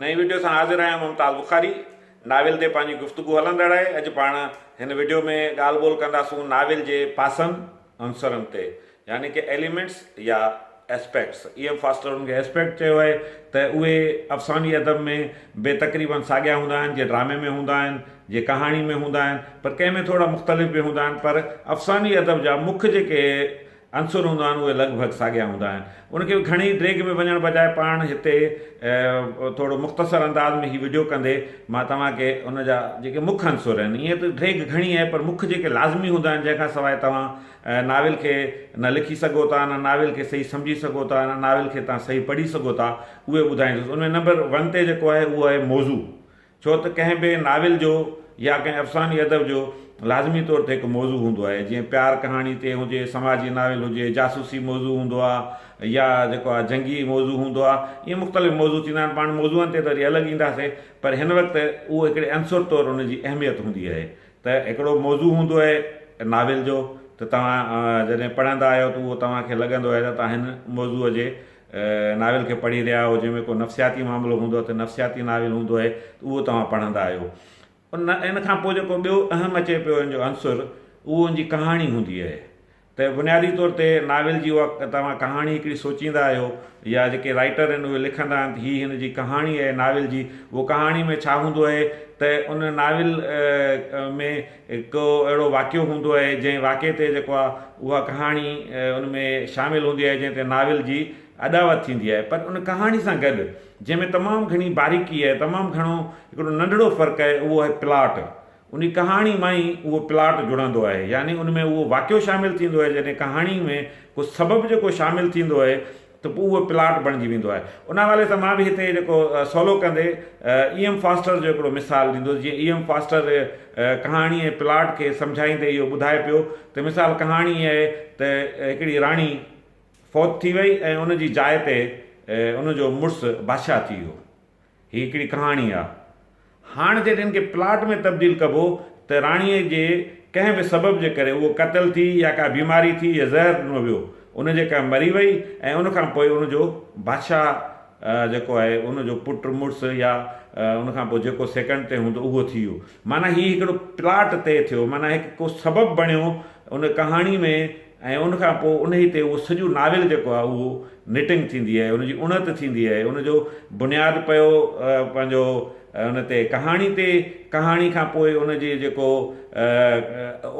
نئين وڊيو سان حاضر آهيان ممتاز بخاري ناول تي پنهنجي گفتگو هلندڙ آهي اڄ پاڻ هن وڊيو ۾ ڳالهه ٻولهه ڪنداسون ناول جي پاسن عنصرن تي يعني ڪه ايليمينٽس يا اسپيڪٽس اي ايم فاسٽر ان کي اسپيڪٽ چيو آهي ته اهي افسانوي ادب ۾ به تقريبن ساڳيا هوندا آهن جي ڊرامي ۾ هوندا آهن جي ڪهاڻي ۾ هوندا آهن پر ڪنهن ۾ ٿورا مختلف به هوندا آهن پر افسانوي ادب جا مک جيڪي عنصر هوندا آهن اهي لڳ ڀڳ ساڳيا هوندا آهن. ان کي گهڻي ڊيگهه ۾ وڃڻ بجاء پاڻ هتي ٿورو مختصر انداز ۾ هي وڊيو ڪندي مان توهان کي ان جا جيڪي مک عنصر آهن ائين ته ڊيگهه گهڻي آهي پر مک جيڪي لازمي هوندا آهن جنهن کان سواء توهان ناول کي نه لکي سگهو ٿا نه ناول کي صحيح سمجهي سگهو ٿا نه ناول کي توهان صحيح پڙهي سگهو ٿا اهي ٻڌائيندس ان ۾ نمبر ون تي جيڪو آهي اهو آهي موضوع ڇو ته ڪنهن به ناول جو يا ڪنهن افسانوي ادب جو لازمي طور تي هڪ موضوع هوندو آهي، جيئن پيار ڪهاڻي تي هجي، سماجي ناول هجي، جاسوسي موضوع هوندو آهي يا جيڪو آهي جنگي موضوع هوندو آهي، ائين مختلف موضوع ٿيندا آهن، پاڻ موضوعن تي ته وري الڳ اينداسين پر هن وقت اهو هڪڙي عنصر طور ان جي اهميت هوندي آهي ته هڪڙو موضوع هوندو آهي ناول جو ته توهان جڏهن پڙهندا آهيو ته اهو توهان کي لڳندو آهي ته توهان هن موضوع جي ناول کي پڙهي رهيا آهيو جنهن ۾ ڪو نفسياتي معاملو هوندو آهي ته نفسياتي ناول هوندو آهي ته اهو توهان پڙهندا آهيو. ان ان کان پوء جيڪو ٻيو اهم اچي پيو ان جو عنصر اهو ان جي ڪهاڻي هوندي آهي ته بنيادي طور تي ناول جي اها توهان ڪهاڻي هڪڙي سوچيندا آهيو يا جيڪي رائيٽر آهن اهي لکندا آهن ته هي هن جي ڪهاڻي آهي ناول جي اهو ڪهاڻي ۾ ڇا هوندو آهي ته ان ناول ۾ هڪ اهڙو واقعو هوندو آهي جنهن واقعي تي جيڪو آهي اها ڪهاڻي ان ۾ شامل هوندي آهي جنهن تي ناول جي اڏاوت ٿيندي آهي پر ان ڪهاڻي سان گڏ جنهن ۾ تمام گهڻي باريڪي آهي تمام گهڻو هڪڙو ننڍڙو فرق آهي اهو آهي پلاٽ ان ڪهاڻي مان ئي اهو پلاٽ جڙندو آهي يعني ان ۾ اهو واقعو شامل ٿيندو آهي جڏهن ڪهاڻي ۾ ڪو سبب جيڪو شامل ٿيندو آهي ته پوء اهو پلاٽ بڻجي ويندو آهي. ان حوالي سان مان به هتي جيڪو سولو ڪندي اي ايم فاسٽر جو هڪڙو مثال ڏيندس جيئن اي ايم فاسٽر ڪهاڻي ۽ پلاٽ کي سمجهائيندي اهو ٻڌائي پيو ته مثال ڪهاڻي آهي ته هڪڙي راڻي فوت ٿي وئي ۽ ان جي جاء تي ان جو مڙس بادشاهه ٿي ويو. هي هڪڙي ڪهاڻي آ. هاڻ جڏهن ان کي پلاٽ ۾ تبديل ڪبو ته راڻيء جي ڪنهن به سبب جي ڪري اهو قتل ٿي يا ڪا بيماري ٿي يا زهر ڏنو ويو ان جي ڪري مري وئي ۽ ان کان پوء ان جو بادشاهه جيڪو آهي ان جو پٽ مڙس يا ان کان پوء جيڪو سيڪنڊ تي هوندو اهو ٿي ويو معنيٰ هي هڪڙو پلاٽ طئي ٿيو معنيٰ هڪ ڪو سبب بڻيو ان ڪهاڻي ۾ ۽ ان کان پوء انهي تي اهو سڄو ناول جيڪو آهي اهو نٽنگ ٿيندي آهي ان جي اڻت ٿيندي آهي ان جو بنياد پيو پنهنجو ان تي ڪهاڻي تي ڪهاڻي کان پوء ان جي جيڪو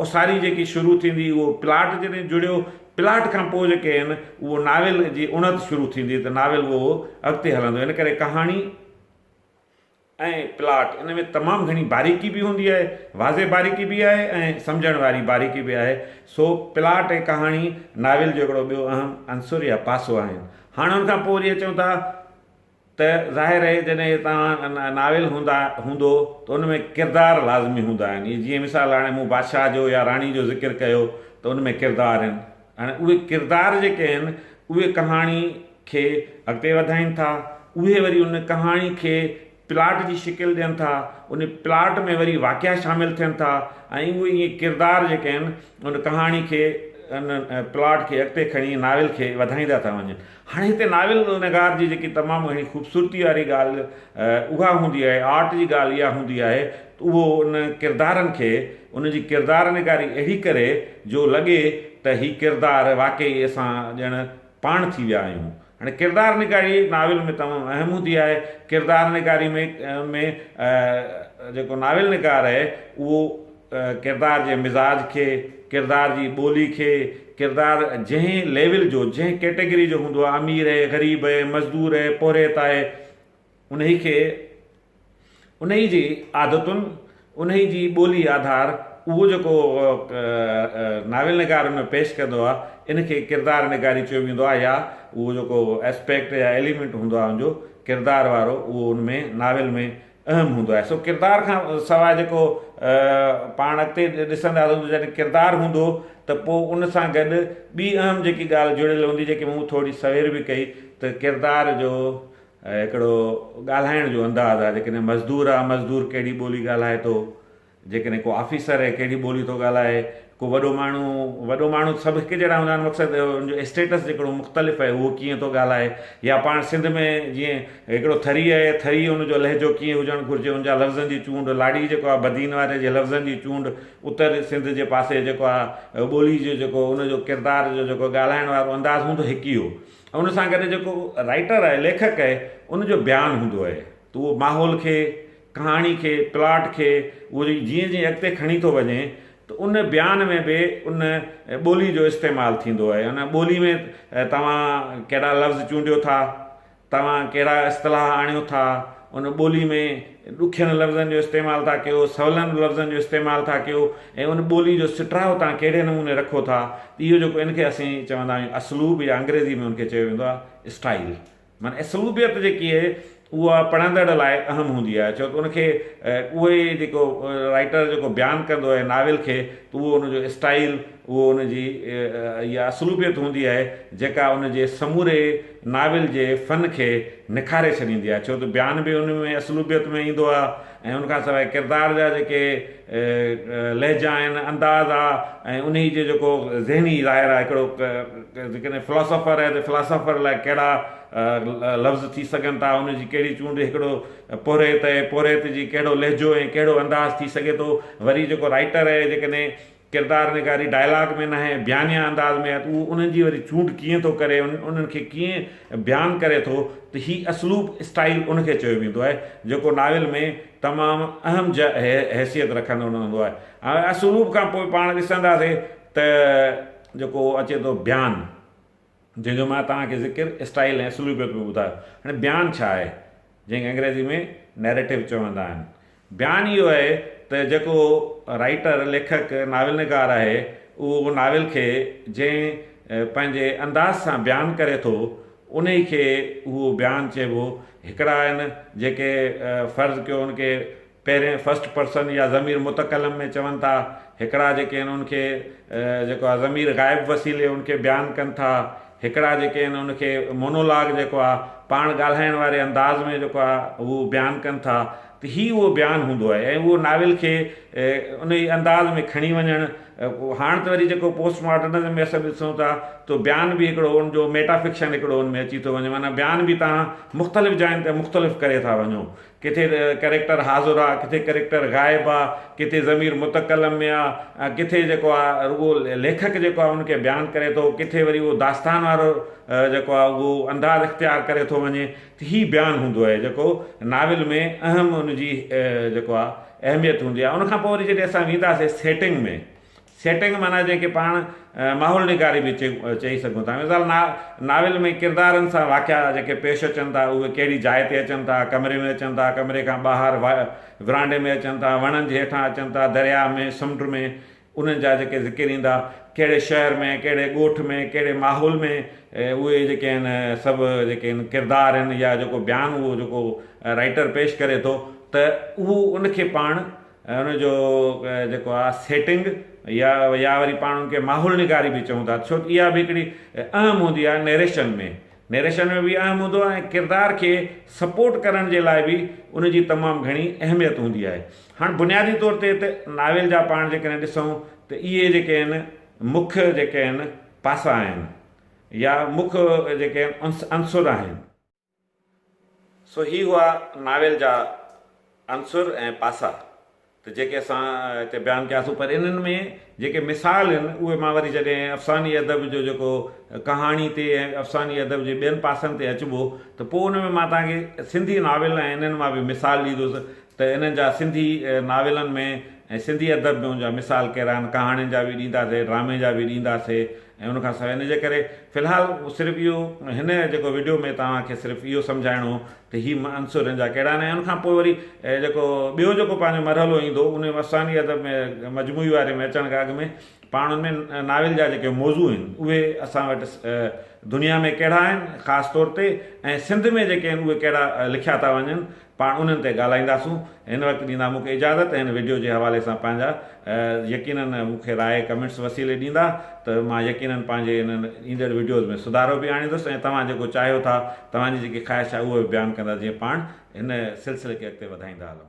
اوساري جيڪي شروع ٿيندي اهو پلاٽ جڏهن جڙيو پلاٽ کان پوء جيڪي آهن اهو ناول جي اڻت شروع ٿيندي ته ناول اهو اڳتي هلندو ان ڪري ڪهاڻي ۽ پلاٽ ان ۾ تمام گهڻي باريڪي به هوندي آهي، واضح باريڪي به آهي ۽ سمجهڻ واري باريڪي به آهي، سو پلاٽ ۽ ڪهاڻي ناول جو هڪڙو ٻيو اهم عنصر يا پاسو آهن. هاڻ ان کان پوء وري اچون ٿا ته ظاهر آهي جڏهن توهان ناول هوندا هوندو ته ان ۾ ڪردار لازمي هوندا آهن، جيئن مثال هاڻي مون بادشاهه جو يا راڻي جو ذڪر ڪيو ته ان ۾ ڪردار آهن، هاڻي اهي ڪردار جيڪي آهن اهي ڪهاڻي کي اڳتي وڌائين ٿا، اهي وري ان ڪهاڻي کي پلاٽ جي شڪل ڏين ٿا، ان پلاٽ ۾ وري واقعا شامل ٿين ٿا ۽ اهي ائين ڪردار جيڪي آهن ان ڪهاڻي کي ان پلاٽ کي اڳتي کڻي ناول کي وڌائيندا ٿا وڃن. هاڻي هتي ناول نگار جي جيڪي تمام گهڻي خوبصورتي واري ڳالهه اها هوندي آهي، آرٽ جي ڳالهه اها هوندي آهي ته اهو ان ڪردارن کي ان جي ڪردار نگاري اهڙي ڪري جو لڳي ته هي ڪردار واقعي اسان ڄڻ پاڻ ٿي ويا آهيون. هاڻي ڪردار نگاري ناول ۾ تمام اهم هوندي آهي. ڪردار نگاري ۾ ۾ جيڪو ناول نگار آهي اهو ڪردار جي مزاج کي، ڪردار جي ٻولي کي، ڪردار جنهن ليول جو، جنهن ڪيٽيگري جو هوندو آهي، امير آهي، غريب آهي، مزدور آهي، پورهيت آهي، انهي کي انهي جي عادتن، انهي جي ٻولي آڌار اهو جيڪو ناول نگار ان ۾ پيش ڪندو آهي، ان کي ڪردار نگاري چيو ويندو آهي يا اهو جيڪو اسپيڪٽ يا ايليمينٽ هوندو آهي ان جو ڪردار وارو اهو ان ۾ ناول ۾ اهم هوندو آهي. سو ڪردار کان سواء جيڪو پاڻ اڳتي ڏسنداسون ته جڏهن ڪردار هوندو ته پوء ان سان گڏ ٻي اهم جيڪي ڳالهه جڙيل هوندي جيڪي مون ٿوري سوير به ڪئي ته ڪردار جو هڪڙو ڳالهائڻ جو انداز آهي، جيڪڏهن مزدور آهي، مزدور ڪهڙي ٻولي ڳالهائي ٿو، جيڪڏهن ڪو آفيسر آهي ڪهڙي ٻولي ٿو ڳالهائي، ڪو وڏو ماڻهو، وڏو ماڻهو سڀ هڪ جهڙا هوندا آهن مقصد ان جو اسٽيٽس جيڪڙو مختلف آهي اهو ڪيئن ٿو ڳالهائي يا پاڻ سنڌ ۾ جيئن هڪڙو ٿري آهي ٿري ان جو لهجو ڪيئن هجڻ گهرجي ان جا لفظن جي چونڊ لاڙي جيڪو آهي بدين واري جي لفظن جي چونڊ اتر سنڌ جي پاسي جيڪو آهي ٻولي جو جيڪو ان جو ڪردار جو جيڪو ڳالهائڻ وارو انداز هوندو هڪ ئي هو ان سان گڏ جيڪو رائيٽر آهي ليکڪ آهي ان جو بيان هوندو آهي ته اهو ماحول کي ڪهاڻي کي، پلاٽ کي اهو جيئن جيئن اڳتي کڻي ٿو وڃي ته ان بيان ۾ به ان ٻولي جو استعمال ٿيندو آهي. ان ٻولي ۾ توهان ڪهڙا لفظ چونڊيو ٿا، توهان ڪهڙا اصطلاح آڻيو ٿا، ان ٻولي ۾ ڏکين لفظن جو استعمال ٿا ڪيو، سولن لفظن جو استعمال ٿا ڪيو ۽ ان ٻولي جو سٽراء توهان ڪهڙي نموني رکو ٿا ته اهو جيڪو ان کي اسين چوندا آهيون اسلوب يا انگريزي ۾ ان کي چيو ويندو آهي اسٽائيل. معنيٰ اسلوبيت جيڪي آهي اها پڙهندڙ لاء اهم هوندي آهي ڇو ته ان کي اهو ئي جيڪو رائيٽر جيڪو بيان ڪندو آهي ناول کي ته اهو ان جو اسٽائيل اهو ان جي اها اسلوبيت هوندي آهي جيڪا ان جي سموري ناول جي فن کي نکاري ڇڏيندي آهي ڇو ته بيان به ان ۾ اسلوبيت ۾ ايندو آهي ۽ ان کان سواء ڪردار جا جيڪي لهجا آهن، انداز آ ۽ انهي جو جيڪو ذهني ظاهر آ هڪڙو جيڪڏهن فلاسافر آهي ته فلاسافر لاء ڪهڙا لفظ ٿي سگهن ٿا ان جي ڪهڙي چونڊ هڪڙو پورهيت آهي پورهيت جي ڪهڙو لهجو ۽ ڪهڙو انداز ٿي سگهي ٿو وري جيڪو رائيٽر آهي جيڪڏهن ڪردار نگاري ڊائلاگ ۾ ناهي بيانيه انداز ۾ آهي ته اهو انهن جي وري چونڊ ڪيئن ٿو ڪري انهن کي ڪيئن بيان ڪري ٿو ته هي اسلوب اسٽائيل ان کي چيو ويندو آهي جيڪو ناول ۾ تمام اهم حيثيت رکندڙ هوندو آهي ۽ اسلوب کان پوء پاڻ ڏسنداسين ته جيڪو اچي ٿو بيان جنهن جو مان توهان کي ذڪر اسٽائيل ۽ اسلوبيت ۾ ٻڌايو هاڻي بيان ڇا آهي جنهن کي انگريزي ۾ نيريٽو چوندا آهن بيان اهو آهي ته جيڪو رائيٽر ليکڪ ناول نگار آهي اهو ناول کي جنهن پنهنجي انداز سان بيان ڪري ٿو انهي کي اهو بيان چئبو. هڪڙا آهن جيڪي فرض ڪيو ان کي پهرين فرسٽ پرسن يا ضمير متڪلم ۾ چون ٿا، هڪڙا جيڪي آهن ان کي جيڪو آهي ضمير غائب وسيلي ان کي بيان ڪن ٿا، هڪڙا جيڪي آهن ان کي مونولاگ جيڪو آهي پاڻ ڳالهائڻ واري انداز ۾ جيڪو آهي اهو بيان ڪن ٿا ته هي اهو بيان هوندو آهي ۽ اهو ناول کي انهي انداز ۾ کڻي وڃڻ هاڻ ته وري جيڪو پوسٽ ماڊرنزم ۾ اسان ڏسون ٿا ته بيان به هڪڙو ان جو ميٽا فڪشن هڪڙو ان ۾ اچي ٿو وڃي معنيٰ بيان به توهان مختلف جاين تي مختلف ڪري ٿا وڃو ڪٿي ڪريڪٽر حاضر آ ڪٿي ڪريڪٽر غائب آ ڪٿي ضمير متڪلم ۾ آ ۽ ڪٿي جيڪو آ رڳو ليکڪ جيڪو آ ان کي بيان ڪري ٿو ڪٿي وري اهو داستان وارو جيڪو آ اهو انداز اختيار ڪري ٿو وڃي ته هي بيان هوندو آهي جيڪو ناول ۾ اهم ان جي جيڪو آ اهميت هوندي آهي ان کان پوء وري جڏهن اسان وينداسين سيٽنگ ۾ سيٽنگ معنيٰ جنهن کي پاڻ ماحول نگاري به چئي سگهون ٿا مثال ناول ۾ ڪردارن سان واقعا جيڪي پيش اچن ٿا اهي ڪهڙي جاء تي اچن ٿا ڪمري ۾ اچن ٿا ڪمري کان ٻاهر ورانڊي ۾ اچن ٿا وڻن جي هيٺان اچن ٿا درياء ۾ سمنڊ ۾ انهن جا جيڪي ذڪر ايندا، ڪهڙي شهر ۾، ڪهڙي ڳوٺ ۾، ڪهڙي ماحول ۾ اهي جيڪي آهن سڀ جيڪي آهن ڪردار آهن يا جيڪو بيان اهو جيڪو رائيٽر پيش ڪري ٿو ته اهو ان کي پاڻ ان جو جيڪو آهي سيٽنگ يا يا وري پاڻ ان کي ماحول نگاري به چئون ٿا ڇو ته اها به هڪڙي اهم هوندي آهي نيريشن ۾ نيريشن ۾ به اهم هوندو آهي ۽ ڪردار کي سپورٽ ڪرڻ جي لاء به ان جي تمام گهڻي اهميت هوندي آهي. هاڻ بنيادي طور تي ته ناول جا پاڻ جيڪڏهن ڏسون ته اهي جيڪي آهن مک جيڪي آهن پاسا آهن يا مک جيڪي آهن عنصر آهن. سو هي هئا ناول جا عنصر ۽ پاسا ته جيڪي اسان هتي بيان ڪياسون پر انهن ۾ جيڪي مثال آهن اهي مان وري جڏهن افساني ادب جو جيڪو ڪهاڻي تي ۽ افساني ادب جي ٻين پاسن تي اچبو ته پوء ان ۾ مان توهان کي سنڌي ناول ۽ انهن مان به مثال ڏيندس ته انهن جا سنڌي ناولن ۾ ۽ سنڌي ادب ۾ ان جا مثال ڪهڙا آهن ڪهاڻين جا به ڏينداسي ڊرامي جا به ڏينداسي ۽ ان کان سواء ان جي ڪري في الحال صرف اهو هن جيڪو وڊيو ۾ توهان کي صرف اهو سمجهائڻو هو ته هي عنصر هن جا ڪهڙا آهن ۽ ان کان پوء وري جيڪو ٻيو جيڪو پنهنجو مرحلو ايندو ان افساني ادب ۾ مجموعي واري ۾ اچڻ کان اڳ ۾ پاڻ ان ۾ ناول جا جيڪي موضوع آهن اهي اسان وٽ دنيا ۾ ڪهڙا آهن خاص طور تي ۽ سنڌ ۾ جيڪي آهن اهي ڪهڙا لکيا ٿا وڃن پاڻ انهن تي ڳالهائينداسون. هن وقت ڏيندا مون کي اجازت ۽ هن وڊيو جي حوالي سان پنهنجا يقينن مون کي راء ڪمينٽس وسيلي ڏيندا ته مان يقينن پنهنجي انهن ايندڙ وڊيوز ۾ سڌارو به آڻيندس ۽ توهان جيڪو چاهيو ٿا توهان جي جيڪي خواهش آهي اهو به بيان ڪندا جيئن پاڻ هن سلسلي کي اڳتي وڌائيندا هلون.